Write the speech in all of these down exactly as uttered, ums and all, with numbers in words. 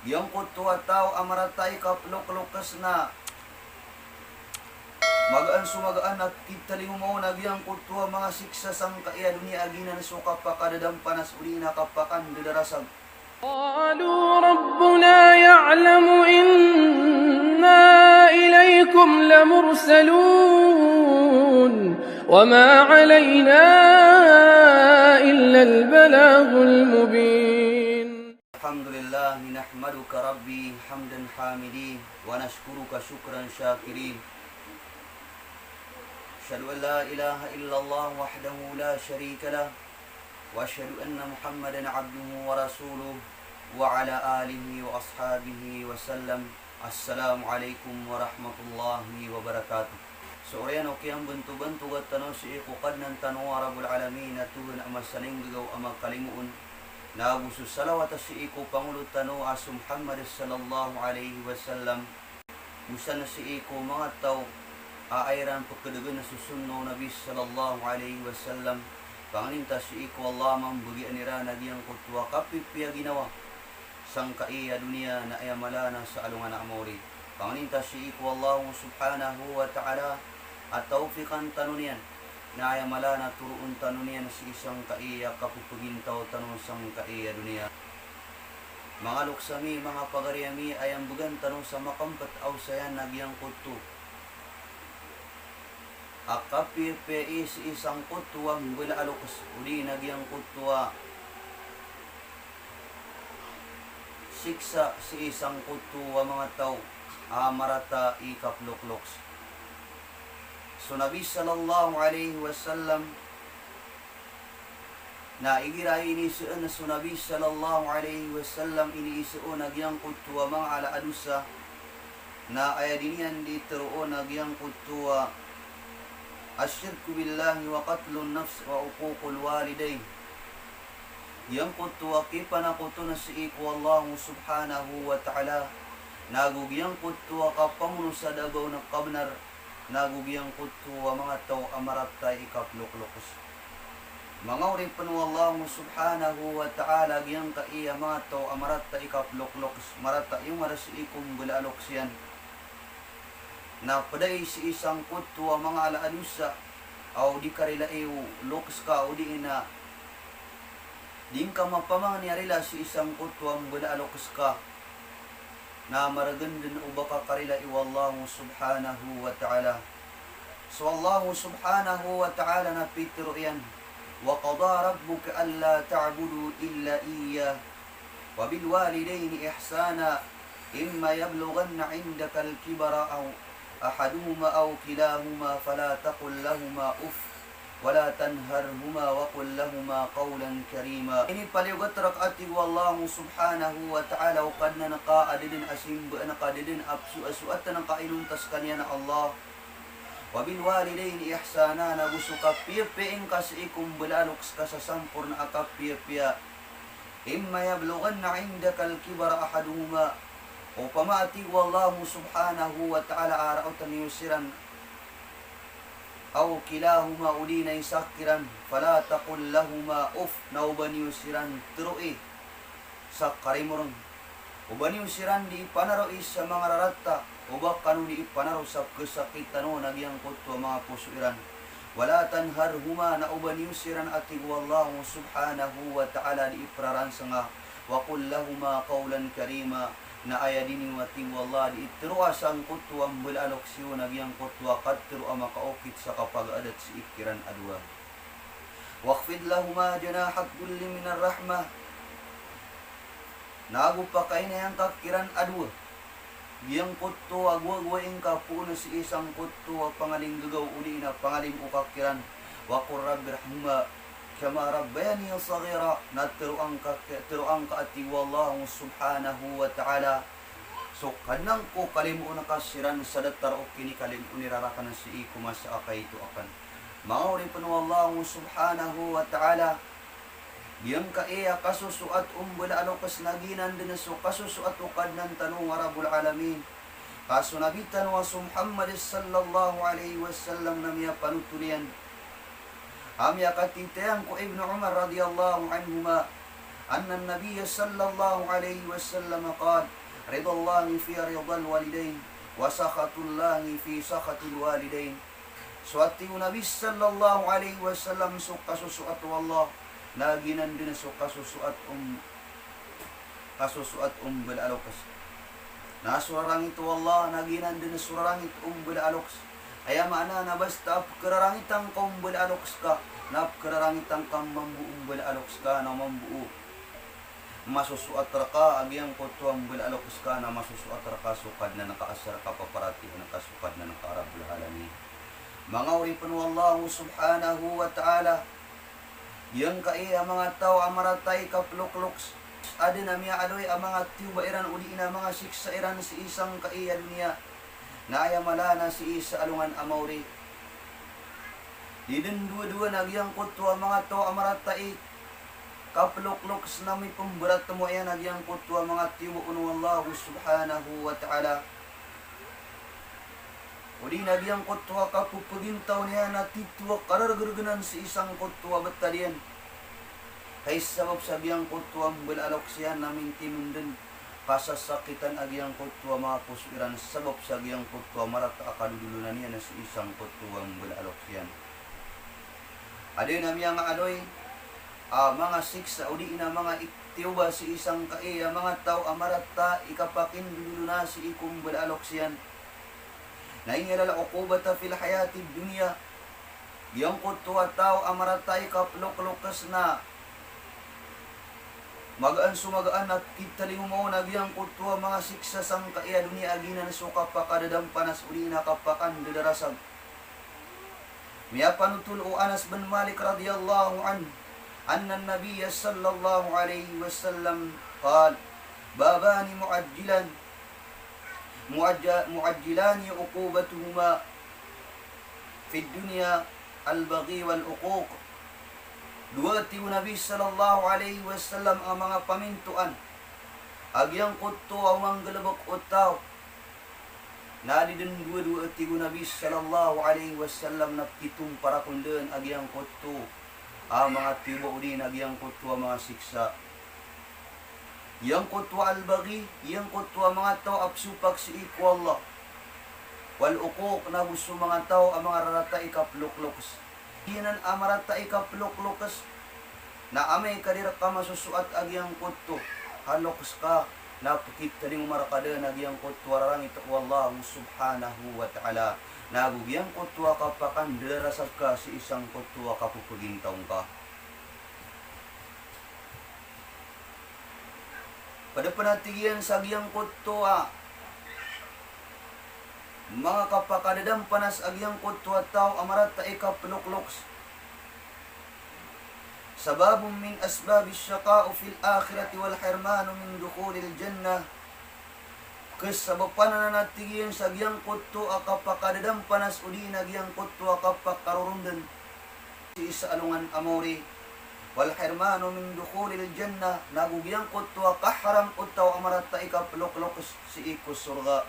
Giyangkoto a taw a marata i kaploklokes na magaan so magaan a kitalingoma on a giyangkoto a manga siksa sangkai a doniya a giyanan so kapakadadampanas odi na kapakandadaras. قالوا ربنا يعلم إنا إليكم لمرسلون وما علينا إلا البلاغ المبين. الحمد لله نحمدك ربي حمدا حامدين ونشكرك شكرا شاكرين. أشهد أن لا إله إلا الله وحده لا شريك له وأشهد أن محمدا عبده ورسوله وعلى آله وأصحابه وسلم. السلام عليكم ورحمة الله وبركاته. So oriyan o kiyambantobantog tano sii ko Kadnan tano a Rabbul Alamin a Tohan a masalinggegaw a makalimoon, nago so salawat sii ko pangolo tano a so Muhammad sallallahu alaihi wasallam. Go san sii ko manga taw a aya iran pekedegen so sunnah o Nabi sallallahu alaihi wasallam. Pangnin ta sii ko Allah a mambegian iran a giyangkoto a kapipiya ginawa sangkai a doniya na aya mala na sa alongan a maori. Pangnin ta sii ko Allah subhanahu wa ta'ala a tawfiqan tano niyan na aya mala na toroon tano niyan sii sangkai a kapepegintaw tano sangkai a doniya. Manga loks ami, manga pagari ami, aya mbegan tano sa makempet a osayan na giyangkoto a kapiyapiya i sii sangkoto a mbala a loks odi na giyangkoto a siksa sii sangkoto a manga taw a marata i kaploklokes. So Nabi sallallahu alaihi wasallam na igira iniseen so Nabi sallallahu alaihi wasallam, iniiseen on a giyangkoto a manga ala a dosa na aya di niyan di teroon a giyangkoto a ash-shirku billahi wa qatlun nafs wa uququl walidain. Giyangkoto a kipanakoton sii ko Allah subhanahu wa ta'ala, nago giyangkoto a kapamono sa da a ba on kabenar, nago giyangkoto a manga taw a marata i kaploklokes. Manga oripen o Allah subhanahu wa ta'ala, giyangkai a manga taw a marata i kaploklokes, marata i ongara sii ko mbala a loks iyan na ped ai sii sangkoto a manga ala a dosa, aw di ka rilai o loks ka, odi na di ngka mapamangni a rila sii sangkoto a mbala a loks ka, na maregen den o ba ka karilai o Allah subhanahu wa ta'ala. So Allah subhanahu wa ta'ala na pitero iyan, "Wa qada rabbuka alla ta'budu illa iyyah, wa bil walidayni ihsana, imma yablughanna 'indakal kibara aw ahaduhuma aw kilahuma fala taqul lahuma uff, wala tanharhuma wa qul lahuma qawlan karima." Inipaliyogat rka, a tig o Allah subhanahu wa ta'ala, o Kadnan ka a da den a simbaan ka, a da den a pso-, a soat na kainonta sekaniyan a Allah. Wa bil walidayni ihsana, nago so kapiyapiya ingka sii ko mbala a loks ka sa samporna a kapiyapiya. Imma yablughanna 'indakal kibara ahaduhuma, opama, a tig o Allah subhanahu wa ta'ala, a raotan iyo siran, aw kilahuma, odi na isa kiran, fala taqul lahuma uff, na o ba niyo siran teroi sa karimoreng. O ba niyo siran di ipanaro i sa manga rarata, o ba kano di ipanaro sa kesakitan o na giyangkoto a manga poso iran. Wala tanharhuma, na o ba niyo siran, a tig o Allah subhanahu wa ta'ala, di iperaransanga. Wa qul lahuma qawlan karima, na aya di niyo, a tig o Allah, di iteroa sangkoto a mbala a loks iyo na giyangkoto a katero a makaokit sa kapagaadat sii kiran a dowa. Wakhfid lahuma janahadh dhulli minar rahmah. Nago pakainayang ka kiran a dowa giyangkoto a gowagowa ingka poon sii sangkoto a pangalinggegaw odi na pangalimo ka kiran. Wa qur rabbirhamhuma kama rabbayani saghira. Na teroa ngka, teroa ngka, a tig o Allah subhanahu wa ta'ala, so Kadnan ko, kalimoon ka siran sa datar o kinikalimoon iran raken sii ko masa a kaito aken. Manga oripen o Allah subhanahu wa ta'ala, giyangkai a kasosoat o mbala a loks na giyanan den so kasosoat o Kadnan tano a Rabbul Alamin. Ka so Nabi tano a so Muhammad sallallahu alaihi wasallam na miyapanothol iyan a miyakatitayan ko Ibnu Umar radiyallahu anhuma, أن النبي صلى الله عليه وسلم قال: رضا الله في رضا الوالدين، وسخط الله في سخط الوالدين. So a tig o Nabi sallallahu alaihi wasallam, so kasosoat o Allah na giyanan dn so kasosoat o, kasosoat o mbala a loks. Na so rarangit o Allah na giyanan dn so rarangit o mbala a loks. Aya maana na basta a pkararangitan ka o mbala a loks ka, na pkararangitan ka mambo o mbala a loks ka, na mambo o masosoat rka a giyangkoto a mbala a loks ka, na masosoat rka so Kadnan ka a sa rka paparatiyayaan ka so Kadnan ka a Rabbul Alamin. Manga oripn o Allah subhanahu wa ta'ala, giyangkai a manga taw a marata i kaplokloks, adn a miyaaloy a manga tiyoba iran odi na manga siksa iran sii sangkai a doniya, na aya mala na sii sa alongan a maori. Di dn dowadowa na giyangkoto a manga taw a marata i kaplokloks na mipmbaratmo iyan a giyangkoto a manga tiyoba o Allah subhanahu wa ta'ala. Odi na giyangkoto a kapphgintaw niyan a tito a karargrgnan sii sangkoto a btad iyan. Hay sabap sa giyangkoto a mbala a loks iyan na mintiman dn kasasakitan a giyangkoto a manga poso iran sabap sa giyangkoto a marata a kadodolonan iyan sii sangkoto a mbala a loks iyan. Adn a miyangaaloy a manga siksa odi na manga i-, tiyoba sii sangkai a manga taw a marata i kapakindodolona sii ko mbala a loks iyan. Na iniya lal uqubata fil hayatid dunya. Giyangkoto a taw a marata i kaplokloks na magaan so magaan a pkithalingoma on a giyangkoto a manga siksa sangkai a doniya a giyanan so kapakadadampanas odi na kapakanddarasag. Miyapanotol o Anas bin Malik radiyallahu anhu, anna an-nabiyya sallallahu alayhi wasallam qal: babani mu'ajjilan, mu'ajja-, mu'ajjilani uqubatuhuma fid dunya al-baghi wal uquq. Dowa, tig o Nabi sallallahu alayhi wasallam, a manga pamintoan a giyangkoto a manggalbk o taw na di dn dowa-dowa, tig o Nabi sallallahu alayhi wasallam, na pkitompar akn dn a giyangkoto a manga tiyoba odi na giyangkoto a manga siksa. Giyangkoto a al-baghi, giyangkoto a manga taw a pzopak sii ko Allah. Wal uquq, nago so manga taw a manga rarata i kaplokloks. Giyanan a marata i kaplokloks na amay ka di rka masosoat a giyangkoto a loks ka, na pkithalingoma rka dn a giyangkoto a rarangit o Allah subhanahu wa ta'ala, nago giyangkoto a kapakanddarasag ka sii sangkoto a kapphgintaw ngka. Pd pn a tig iyan sa giyangkoto a manga kapakadadampanas a giyangkoto a taw a marata i kaplokloks. Sababun min asbabish shaqa'i fil akhirati wal hirmanu min dukhulil jannah. Kasabapan anan a tig iyan sa giyangkoto a kapakadadampanas odi na giyangkoto a kapakarorondn sii sa alongan a maori. Wal hirmanu min dukhulil jannah, nago giyangkoto a kaharam o taw a marata i kaplokloks sii ko sorga.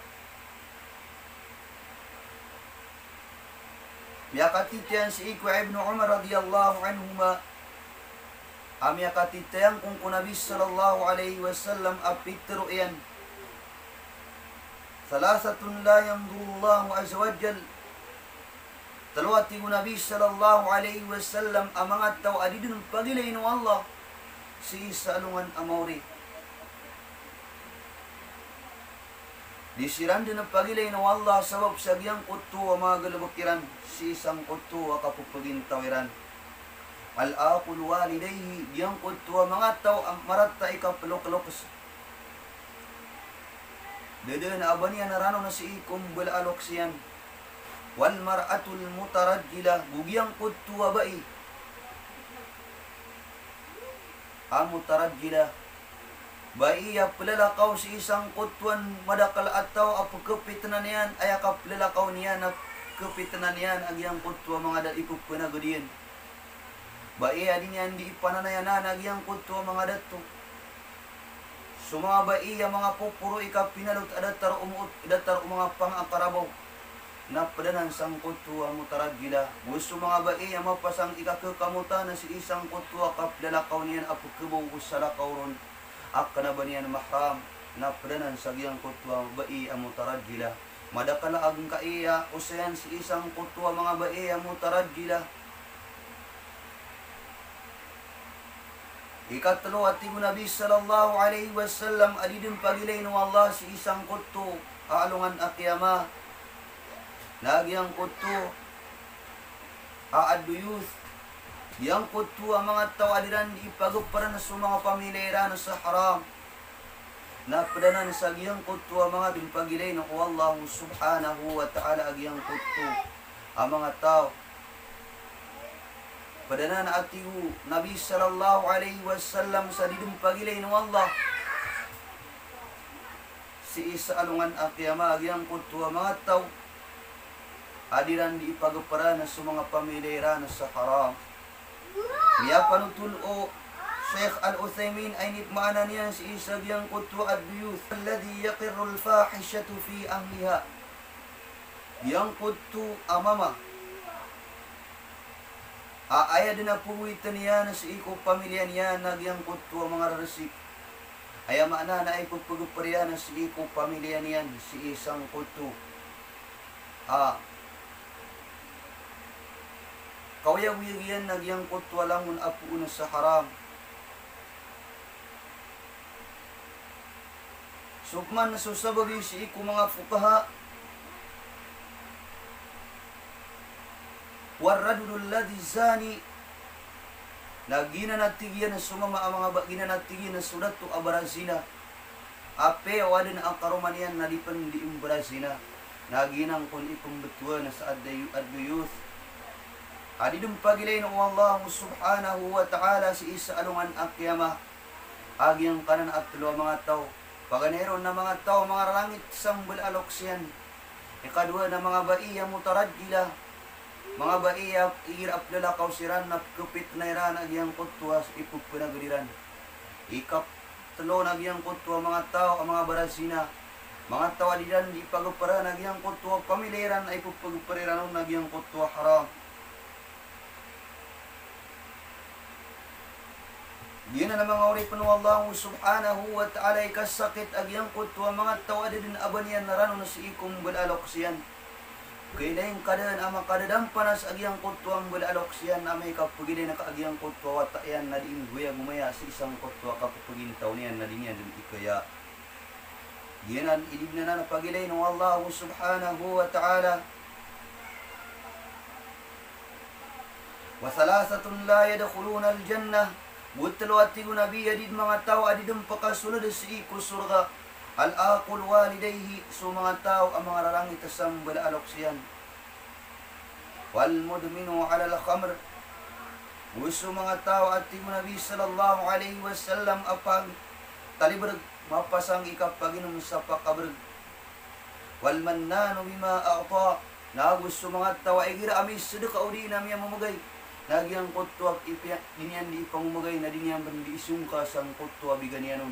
Miyakatitayan sii ko Ibnu Umar radiyallahu anhuma a miyakatitayan kon ko Nabi sallallahu alayhi wasallam a pitharo iyan: thalathatun la yanzurullahu azza wa jal. Tlo a tig o Nabi sallallahu alayhi wasallam a manga taw a di dn pagilayn o Allah sii sa alongan a maori. Di siran dn pagilayn o Allah sabap sa giyangkoto a manga galbk iran sii sangkoto a kapphgintaw iran. Al-aqul walidayhi, giyangkoto a manga taw a marata i kaplokloks. Da dn a ba niyan ranon sii ko mbala a loks iyan. Wal mar'atul mutarajjilah, go giyangkoto a bai a mutarajjilah. Bai a plalakaw sii sangkoto a madakl a taw a pkhapitnan iyan, aya kaplalakaw niyan a pkhapitnan iyan a giyangkoto a manga da i pphanagad iyan. Bai a di niyan di ipananayanan a giyangkoto a manga dato. So manga bai a manga poporo i kapinalot a datar o moot, datar o manga pangakarabaw. Na pd anan sangkoto a mutarajjilah. Go so manga bai a mapasang i kakekamotan sii sangkoto a kaplalakaw niyan a pkhabaw ko salakaw ron a kna ba niyan mahram. Na pd anan sa giyangkoto a bai a mutarajjilah. Madakl a angkaiya osayan sii sangkoto a manga bai a mutarajjilah. Ikatlo a tig o Nabi sallallahu alaihi wasallam a di dn pagilayn o Allah sii sangkoto a alongan a qiyamah na giyangkoto a ad-duyuth. Giyangkoto a manga taw a di ran di ipagpran so manga pamilya iran sa haram. Na pd anan sa giyangkoto a manga di dn pagilayn o Allah subhanahu wa ta'ala a giyangkoto a manga taw. Pd anan a tig o Nabi sallallahu alaihi wasallam sa di dn pagilayn o Allah sii sa alongan a qiyamah a giyangkoto a manga taw a di ran di ipagpran so manga pamilya iran sa haram. Miyapanothol o Sheikh Al-Uthaymin a inipmaana niyan sii sa giyangkoto a ad-duyuth alladhi yaqirrul fahishatu fi ahliha. Giyangkoto a mama a aya dn a pagowitn iyan sii ko pamilya niyan na giyangkoto a manga rarsik. Aya maana na ipphagpr iyan sii ko pamilya niyan sii sangkoto a kaoyagoyag iyan na giyangkoto a langon a poon sa haram. So pman so sabagi sii ko manga fuqaha, warrajulu alladhi zani, na giyanan a tig iyan so mama a manga ba, giyanan a tig iyan so dato a barazina. Apiya o adn a karoma niyan na di pn di mbarazina, na giyanan kon ipmbtowan sa ad-duyu-, ad-duyuth a di dn pagilayn o Allah subhanahu wa ta'ala sii sa alongan a qiyamah. A giyangkanan a tlo a manga taw, paganay ron na manga taw a manga rarangit sa mbala a loks iyan. Ikadowa na manga bai a mutarajjilah, manga bai a igira a plalakaw siran na pkhapitna iran a giyangkoto a ipphagpnagad iran. Ikatlo na giyangkoto a manga taw a manga barazina, manga taw a di ran di ipagpran a giyangkoto a pamilya iran a ipphagpr iran on a giyangkoto a haram. Giyanan a manga oripn o Allah subhanahu wa ta'ala i kasakit a giyangkoto a manga taw a da dn a ba niyan ranon sii ko mbala a loks iyan. Kailay ngka dn a makadadampanas a giyangkoto a mbala a loks iyan, amay ka pagilay ngka a giyangkoto a wata iyan na di inggoya gomaya sii sangkoto a kapapagintaw niyan na di niyan dn ikaya. Giyanan i di dn anan a pagilayn o Allah subhanahu wa ta'ala. Wa thalathatun la yadkhulunal jannah. Go tlo a tig o Nabi a di dn manga taw a di dn pakasold sii ko sorga. Al-aqul walidayhi, so manga taw a manga rarangit sa mbala a loks iyan. Wal mudminu alal khamr. Go so manga taw a tig o Nabi sallallahu alaihi wasallam a pagtalibrg, mapasang i kapaginom sa pakabrg. Wal mannanu bima a'ta. Na go so manga taw a igira a misadka odi na miyamamagay na giyangkoto a ipiya, di niyan di ipamamagay na di niyan pn di isongka sangkoto a bigan iyan on.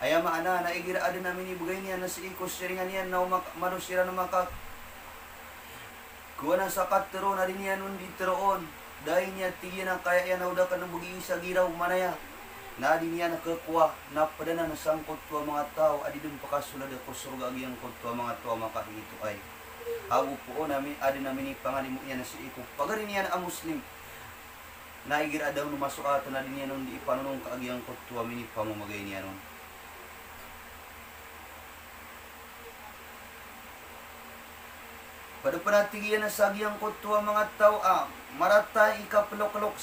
Aya maana na igira adn a minibgay niyan na sii ko siringan iyan na o maka-, mano siran a maka- kowa na sa katero na di niyan on di teroon. Da i niyan tig iyan a kaya iyan a o da kna bgi sa giraw manaya. Na di niyan khakowa, na pd anan sangkoto a manga taw a di dn pakasold ko sorga a giyangkoto a manga taw a makaito ay. Ago poon a mi-, adn a minipangalimo iyan sii ko pagari niyan a Muslim. Na igira a da on masoat na di niyan on di ipanonongka a giyangkoto a minipamamagay niyan on. Pd pn a tig iyan sa giyangkoto a manga taw a marata i kaploklok.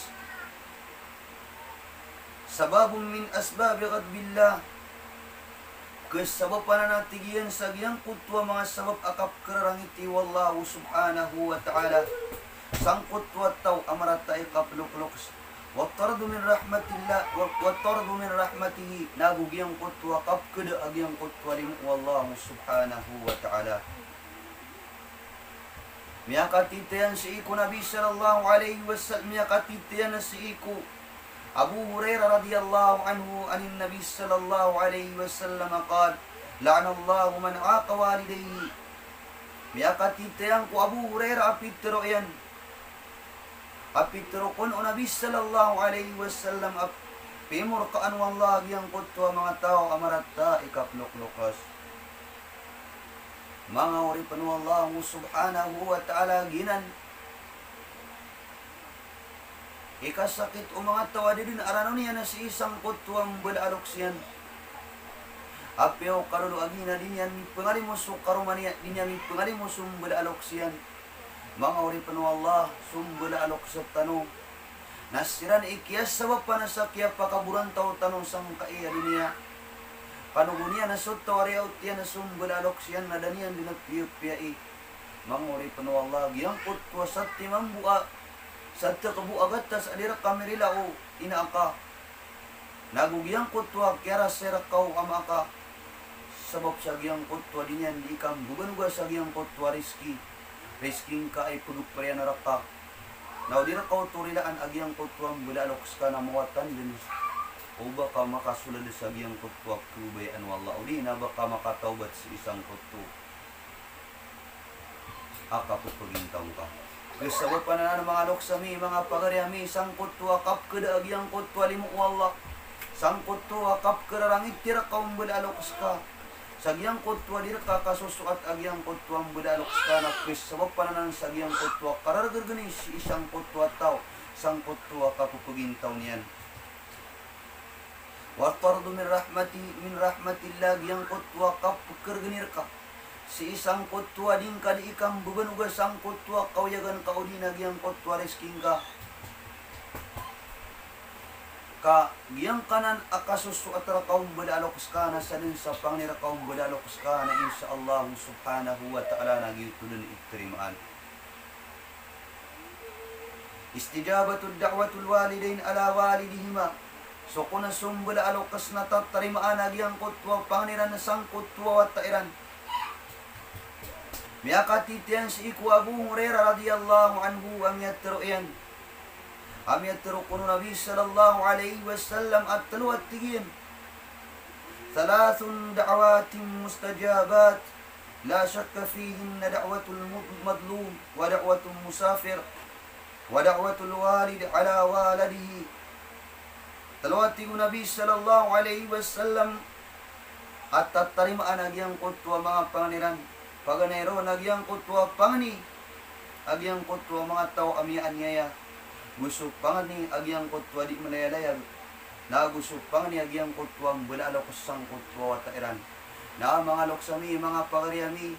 Sababun min asbabi ghadbillah. Kasabap anan a tig iyan sa giyangkoto a manga sabap a kapkhararangiti o Allah subhanahu wa ta'ala sangkoto a taw a marata i kaploklok. Wat tardu min rahmatillah, wa-, wat tardu min rahmatihi, na go giyangkoto a kapkada a giyangkoto a limo o Allah subhanahu wa ta'ala. Miyakatitayan sii ko Nabi sallallahu alaihi wasallam, miyakatitayan sii ko Abu Hurairah radhiyallahu anhu anin Nabi sallallahu alaihi wasallam qal, la'anallahu man aqa walidayhi. Miyakatitayang ko Abu Hurairah a pitharo iyan, a pitharo kon o Nabi sallallahu alaihi wasallam a pimorkaan o Allah a giyangkoto a manga taw a marata i kaplokloks. Manga oripn o Allah subhanahu wa ta'ala, giyanan i kasakit o manga taw a da dn a ranon iyan sii sangkoto a mbala a loks iyan. Apiya o kalolo a giya na di niyan mipngalimo so karoma niyan, di niyan mipngalimo so mbala a loks iyan. Manga oripn o Allah, so mbala a loks tano na siran i kiyasabapan sa kiyapakaborantaw tano sangkai a doniya. Kano go niyan so taw a riyaot iyan so mbala a loks iyan na da niyan dn piyapiyai. Manga oripn o Allah, giyangkoto a satiman bo a, satak bo a gatas a di rka mirila o ina aka, nago giyangkoto a kiyarasay rka o ama aka, sabap sa giyangkoto a di niyan di ikambabanoga sa giyangkoto a rizki, rizki ngka a ipagpariyan rka. Na o di rka oto rilaan a giyangkoto a mbala a loks ka na mawatan dn, o ba ka makasold sa giyangkoto a kababayaan o Allah, o di na ba ka makatawbat sii sangkoto a kapphagintaw ngka. Kasabapan anan, manga loks ami, manga pagari ami, sangkoto a kapkhada a giyangkoto a limo o Allah, sangkoto a kapkhararangiti rka o mbala a loks ka, sa giyangkoto a di rka kasosoat a giyangkoto a mbala a loks ka, na kasabapan anan sa giyangkoto a karargrgni sii sangkoto a taw, sangkoto a kapphagintaw niyan. Wa tardu min rahmati, min rahmatillah, giyangkoto a kapkhargni rka sii sangkoto a di ngka di ikambabanoga sangkoto a kaoyagan ka o di na giyangkoto a rizki ngka. Ka giyangkanan a kasosoat rka o mbala a loks ka na sadn sa pangni rka o mbala a loks ka na insha Allah subhanahu wa ta'ala na giyoto dn i tarimaan. Istijabatu da'watil walidain ala walidihima. So kon a so mbala a loks na tatarimaan a giyangkoto a pangni iran sangkoto a wata iran. Miyakatitayang sii ko Abu Hurairah radiyallahu anhu a miyatharo iyan a miyatharo kon o Nabi sallallahu alaihi wasallam a tlo a tig iyan: Thalathun da'awatin mustajabat, la shakka fihinna da'watul mud-, madlum, wa da'watul musafir, wa da'watul walid ala waladihi. Tlo a tig o Nabi sallallahu alaihi wasallam a tatarimaan a giyangkoto a manga pangni iran. Paganay ron a giyangkoto a pangni a giyangkoto a manga taw a miyaaniyaya. Go so pangni a giyangkoto a di mlayalayag. Na go so pangni a giyangkoto a mbala a loks sangkoto a wata iran. Na manga loks ami, manga pagari ami,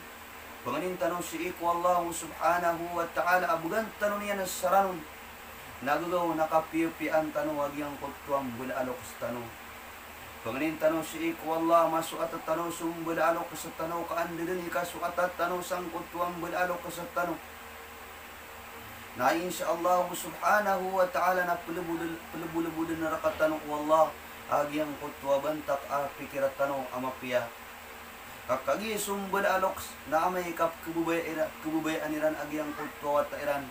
pangnin tano sii ko Allah subhanahu wa ta'ala a bgan tano niyan sa ranon. Na gagaw na kapiyapiyaan tano a giyangkoto a mbala a loks tano. Pangnin tano sii ko Allah a masoat tano so mbala a loks tano, ka anda dn i kasoat tano sangkoto a mbala a loks tano na insha Allah subhanahu wa ta'ala na plbolbol, plbolbol dn rktano o Allah a giyangkoto a bantak a pikir tano a mapiya. Ka kagiya so mbala a loks na amay ka pkhababayaan iran, pkhababayaan iran a giyangkoto a wata iran,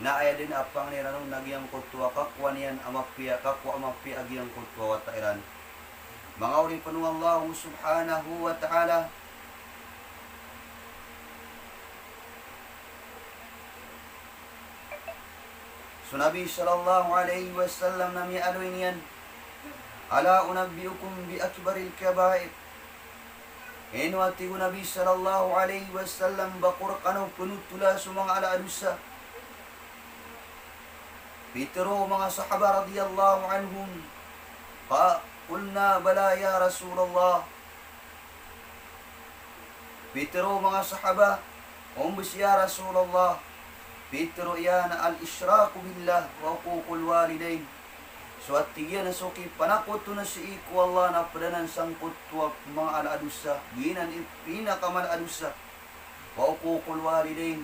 na aya dn a pangni iran on na giyangkoto a kakowa niyan a mapiya, kakowa a mapiya a giyangkoto a wata iran. Manga oripn o Allah subhanahu wa ta'ala, so Nabi sallallahu alaihi wasallam na miyaaloy niyan: Ala unabbi'ukum bi akbaril kabair? Ino, a tig o Nabi sallallahu alaihi wasallam, ba ko rkano pnotola so manga ala a dosa? Pitharo o manga sahaba radiyallahu anhum, qa-, qulna bala ya Rasulullah. Pitharo o manga sahaba, ombs ya Rasulullah? Pitharo iyan a al-ishraku billah wa uququl walidain. So, a tig iyan, so kipanakoto na sii ko Allah na pd anan sangkoto a manga ala a dosa, giyanan i pinakamala a dosa. Wa uququl walidain,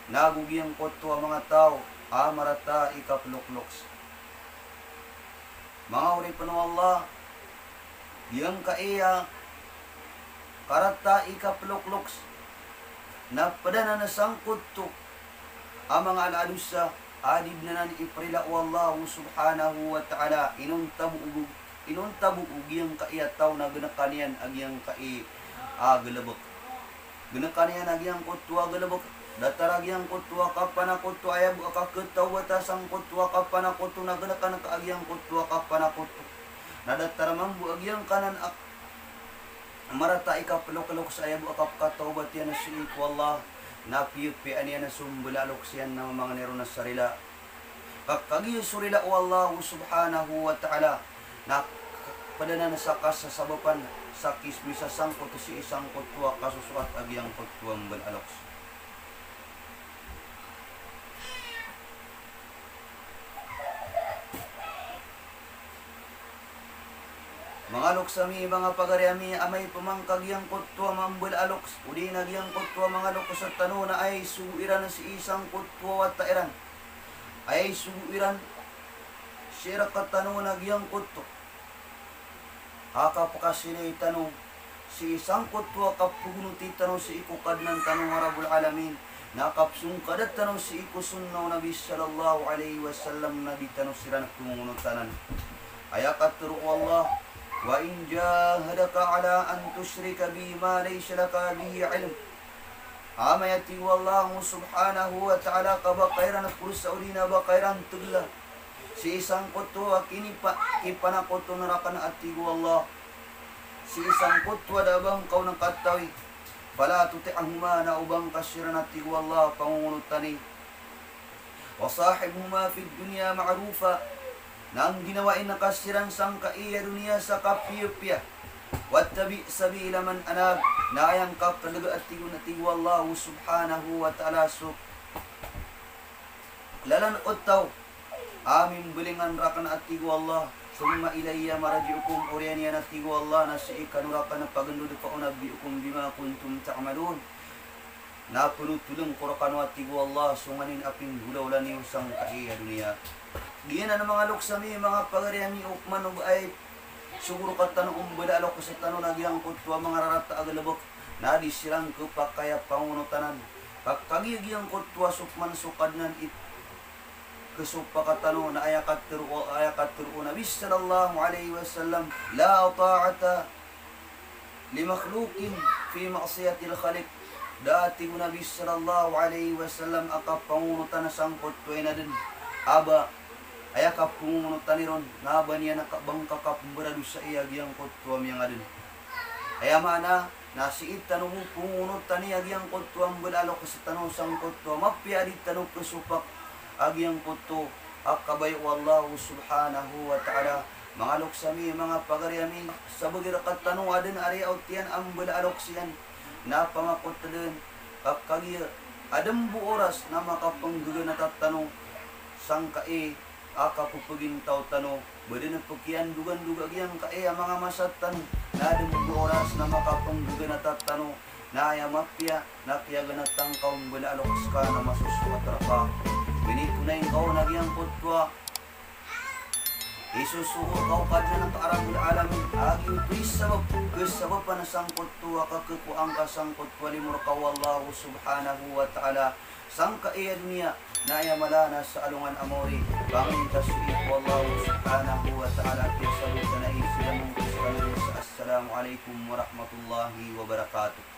nago giyangkoto a manga taw a marata i kaplokloks. Manga oripn o Allah, giyangkai a karata i kaplokloks na pd anan sangkoto a manga ala a dosa a di dn anan iprila o Allah subhanahu wa ta'ala. Inonta bo o, inonta bo o giyangkai a taw na gnkan iyan a giyangkai a galbk. Geneken iyan a giyangkoto a galebek, datar a giyangkoto a kapanakoto, aya bo a kaketawbata sangkoto a kapanakoto, na geneken ka a giyangkoto a kapanakoto. Na datar mambo a giyangkanan a marata i kaploklok sa aya bo a kapekatawbat iyan sii ko Allah, na piyapiyaan iyan so mbala a loks iyan na mamangni ron sa rila. Ka kagiya so rila o Allah subhanahu wa ta'ala, na ped anan sa kasasabapan sa kismis a sangkoto sii sangkoto a kasosoat a giyangkoto a mbala a loks. Manga loks ami, manga pagari ami, amay pman ka giyangkoto a mambala a loks, odi na giyangkoto a manga loks tano na aya isogo iran sii sangkoto a wata iran, aya isogo iran sii rektano na giyangkoto a kapekasilay tano sii sangkoto a kapegonoti tano sii ko Kadnan tano a Rabbul Alamin, na kapesongkada tano sii ko sunnah o Nabi sallallahu alaihi wasallam, na di tano siran pengongonotanan. Aya katero o Allah, "Wa in jahadaka ala an tushrika bi ma laysa laka bihi ilm." Amay a tig o Allah subhanahu wa ta'ala ka ba ka iran perosa odi na ba ka iran tegela sii sangkoto a kinipa-, kipanakoto raken a tig o Allah, sii sangkoto a da a ba ngka on katawi, fala tuti'huma, na o ba ngka siran a tig o Allah pangongonotani. Wa sahibhuma fid dunya ma'rufa, na ngginawai ngka siran sangkai a doniya sa kapiyapiya. Wattabi' sabila man anab, na aya ngka kelega a tig o, a tig o Allah subhanahu wa ta'ala so lalan o taw a mimbalingan raken a tig o Allah. Thumma ilayya marji'ukum, oriyan iyan a tig o Allah na sii kano raken pagendod, fa unabbi'ukum bima kuntum ta'malun. Na penotolen ko rekano a tig o Allah so nganin a pinggolawla niyo sangkai a doniya. Giyanan manga loks ami, manga pagari ami, o pman o ba aya isogo rektano o mbala a loks tano na giyangkoto a manga rarata a galebek, na di siran kepakay a pangongonotanan. Ka kagiya giyangkoto a so pman so Kadnan i kesopaka tano na aya katero o, aya katero o Nabi sallallahu alaihi wasallam, "La ta'ata li makhluqin fi ma'siyatil khaliq." Da a tig o Nabi sallallahu alaihi wasallam a kapangongonotan sangkoto a inaden a ba aya kapangongonotan iron na ba niyan a ka-, ba ngka kapembaradosa iyan giyangkoto a miyangaden. Aya maana na sii tano bo pangongonotani a giyangkoto a mbala a loks tano sangkoto a mapiya a di tano kesopak a giyangkoto a kabaya o Allah subhanahu wa ta'ala. Manga loks ami, manga pagari ami, sabagi rektano a den a riyaot iyan a mbala a loks iyan na pamakot den, ka kagiya aden bo oras na makapenggegenata tano sangkai a kapepegintaw tano, ba den pekiyandogandoga giyangkai a manga masa tano, na aden bo oras na makapenggegenata tano, na aya mapiya na kiyaganatan ka o mbala a loks ka na masosoat rka. Binitonay ngka on a giyangkoto a isosogo rka o Kadnan ka a Rabbul Alamin, a giyoto i sabap, kesabapan sangkoto a kakekowa ngka sangkoto a limo rka o Allah subhanahu wa ta'ala sangkai a doniya, na aya mala na sa alongan a maori. Pangnin ta sii ko Allah subhanahu wa ta'ala a kiyasabotan a isidamong ko skaniyan sa assalamu alaikum warahmatullahi wabarakatuh.